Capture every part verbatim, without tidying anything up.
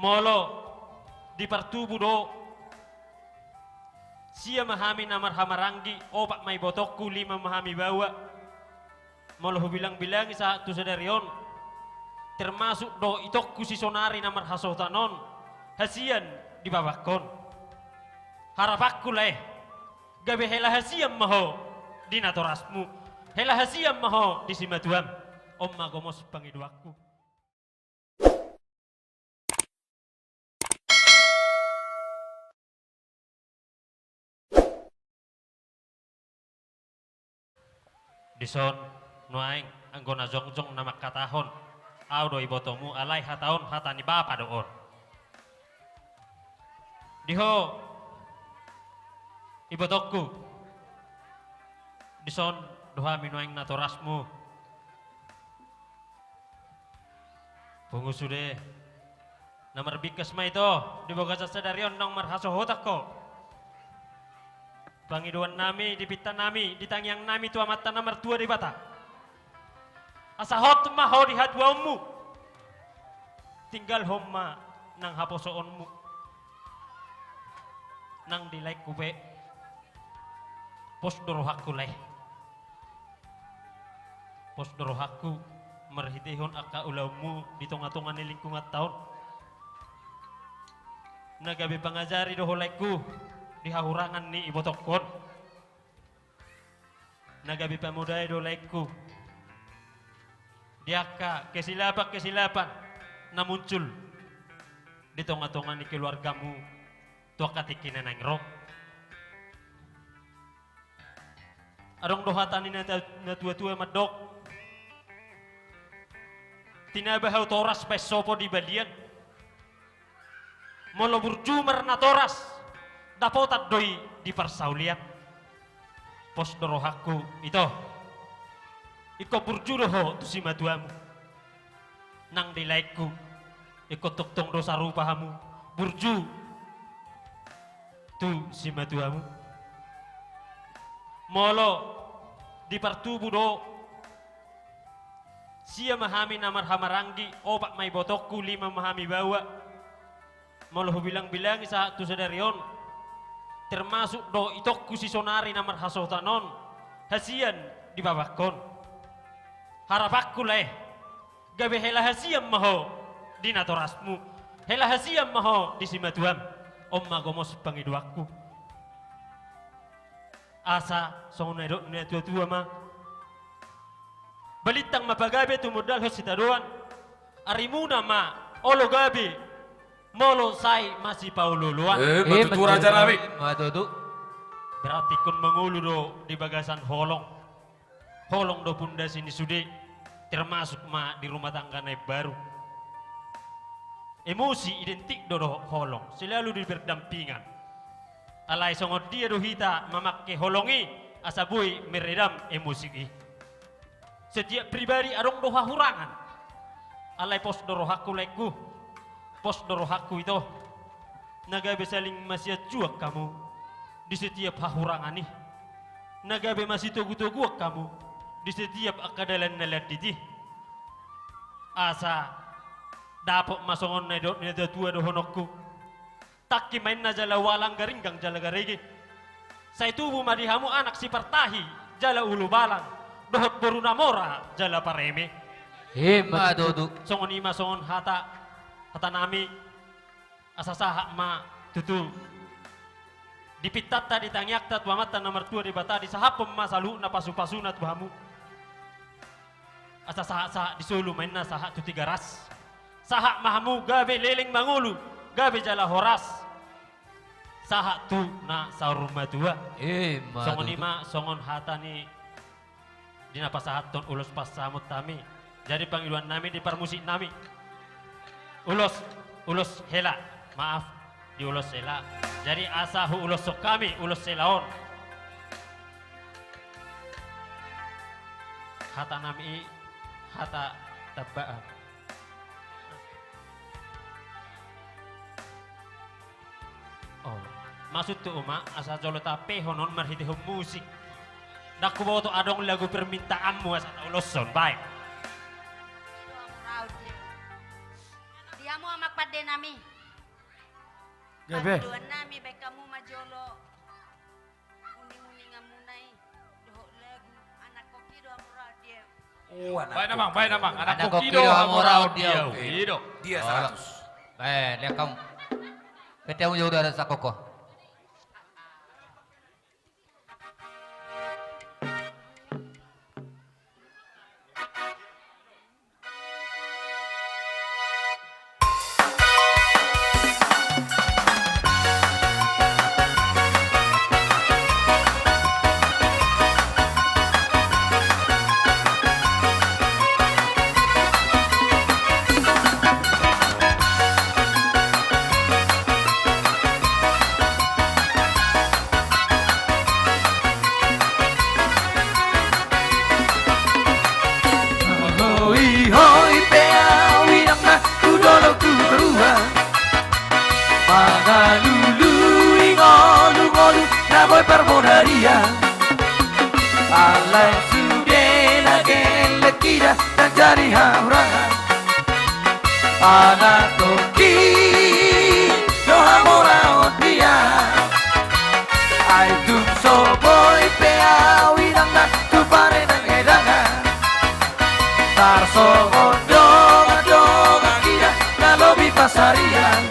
Molo di partubu do, sia ma hami na marhahamaranggi, opat ma ibotongku, lima ma hami baoa. Molo hubilangbilangi sahat tu sadari on, termasuk do itongku si sonari na marhasohotan on, hasian di babangkon. Harapanku lae, gabe hela hasian ma ho di natorasmu, hela hasian ma ho di simatuam. On ma gomos pangidoanku. Dison nuaeng anggo na jongjong na mangkatahon, au do ibotomu, alai hata on hata ni bapa do on. Di ho ibotongku, dison do hami nuaeng natorasmu. Pungu sude. Na marbingkas ma ito, di bagasan sadari on naung marhasohotan ho. Pangidoan nami, di pinta nami, di tangiang nami tu Amanta na martua Debata, asa hot ma ho di hatuaonmu, tinggalhon ma nang haposoonmu. Nang di laengku pe, pos do rohangku lae. Pos do rohangku marhitehon angka ulaonmu di tongatonga ni lingkunganta on, na gabe pangajari do ho laengku di hahurangan ni ibotongku on. Na gabe pamodai do laengku di angka kesilapan-kesilapan na muncul di tongatonga ni keluargamu tu angka tingki na naeng ro. Adong do hata ni na, natuatua mandok: Tinaba hau toras baen sopo di balian. Molo burju marnatoras, dapotan do i di parsaulian. Pos do rohangku ito, ingkon burju do ho tu simatuamu. Nang di laengku, ingkon tongtong do sarupa hamu burju tu simatuamu. Molo di partubu do, sia ma hami na marhahamaranggi, opat ma ibotongku, lima ma hami baoa. Molo hubilangbilangi sahat tu sadari on, termasuk do itongku si sonari na marhasohotan on, hasian di babangkon. Harapanku lae, gabe hela hasian ma ho di natorasmu, hela hasian ma ho di simatuam. On ma gomos pangidoanku. Asa songon na nidok ni natuatua ma: Balintang ma pagabe tumundalhon sitadoan, arimuna ma olo gabe molo sai masipaolooloan. Eh, ma tutu, raja nami. Ma tutu. Berarti ingkon mangolu do di bagasan holong. Holong do pundasi ni sude, termasuk ma di rumah tangga na imbaru. Emosi identik do dohot holong, selalu di berdampingan. Alai songon dia do hita mamangke holong i asa boi meredam emosi i? Setiap pribadi adong do hahurangan. Alai pos do rohangku laengku, pos do rohangku ito, na gabe saling masianjuan hamu di setiap hahurangan i, na gabe masitogutoguan hamu di setiap angka dalan na landit i. Asa dapot ma songon na nidok ni natuatua dohononku: Tangki ma inna jala ualang, garinggang jala garege. Sai tubu ma di hamu anak sipartahi jala ulubalang, dohot boru na mora jala pareme. Ima tutu. Songon i ma songon hata, hata nami. Asa sahat ma tutu di pintanta, di tangiangta tu Amanta na martua Debata, disahaphon ma saluhutna pasupasuna tu hamu. Asa sahatsahat di solu ma inna sahat tu Tigaras. Sahat ma hamu gabe leleng mangolu, gabe jala horas, sahat tu na saur matua. Ima tutu. Songon i ma songon hata ni di na pasahathon ulos pansamot hami. Jadi pangidoan nami di parmusik nami, ulos, ulos hela, maaf, di ulos hela. Jadi asa huuloshon hami ulos hela on. Hata nami i hata tambaan. Oh, maksudhu ma asa jolo tampehon on marhitehon musik. Ndang huboto adong lagu permintaanmu asa tauloshon, baen. Di hamu amang pande nami. Gabe. Pandohan nami baen hamu ma jolo uning-uningan muna i dohot lagu. Anak koki do hamu rau dia. Oh, anak koki. Baen amang, baen amang. Anak koki do hamu rau dia. Dia seratus. Baen, lihat kamu. Pete hamu jolo ada sakoko. Hoihoi pe au inang na tu dolok tu toruan, mangalului ngolu-ngolu na boi parbodarian. Alai sude na gellek ida ndang jadi hahurangan. Anak toki do hamoraon dia. Ai tung so boi pe au inang na tu parenang edangan. Tarsongon dongan-dongan ida na lobi pasarian.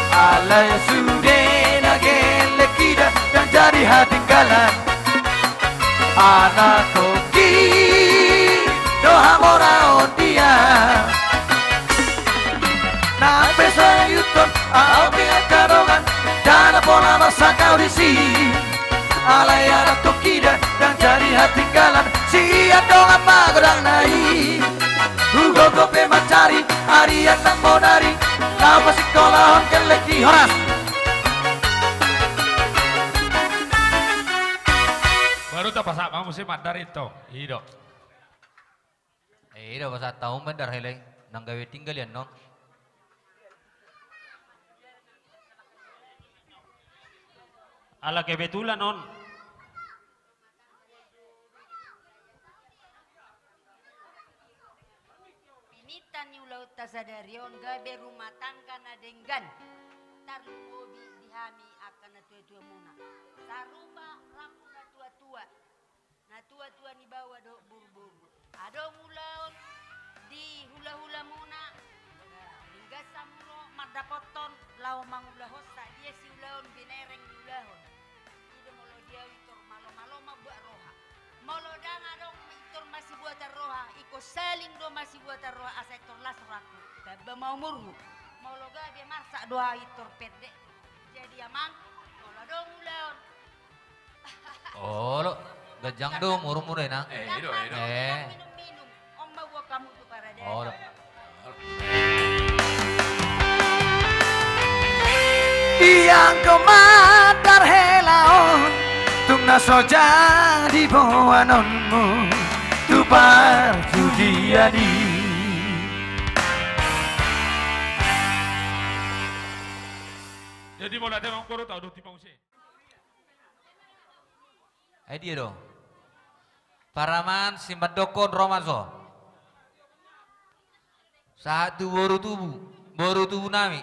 Alai sude na gellek ida ndang jadi hatinggalan. Anak toki do hamoraon dia. Nang pe so ihuthon au pe angka dongan, ndada pola marsangkap disi. Alai anak toki da ndang jadi hatinggalan sian dongan magodangna i. Hugogo pe mancari arian nang bodari, laho pasingkolahon gellek i. Horas. Baru tapasahat ma muse mandar i tong. I do. Eh, i do pasahat hamu mandar hela i. Nang gabe tinggal i annon. Ala kebetulan on. Pinangido ni ulaonta sadari on gabe rumah tangga na denggan. Tarlumobi di hami angka natuatuamuna. Sarupa rambu natuatua. Natuatua ni baoa dohot boruboru. Adong ulaon di hulahulamuna, ringgas hamu ro mandapothon laho mangulahonsa, dia siulaon binereng ni ulaon. I do molo di au i tor malomalo mambuat roha. Molo ndang adong i tor masibuatan roha, ingkon saling do masibuatan roha asa i tor las rohangku, tamba ma umurhu. Molo gabe marsak do au i tor pendek. Jadi amang, molo adong ulaon. Olo, ganjang do umurmu da, Inang. Eh, i do, i do. Eh. Minum-minum. On ma buat hamu tu paradata. Olo. Ianggo mandar hela on, tung na so jadi boanonmu tu parjudian i. Jadi molo ate mangkoro tau do tipa muse. Ai dia do? Paraman, simandokkon, ro ma so. Sahat tu boru tubu, boru tubu nami.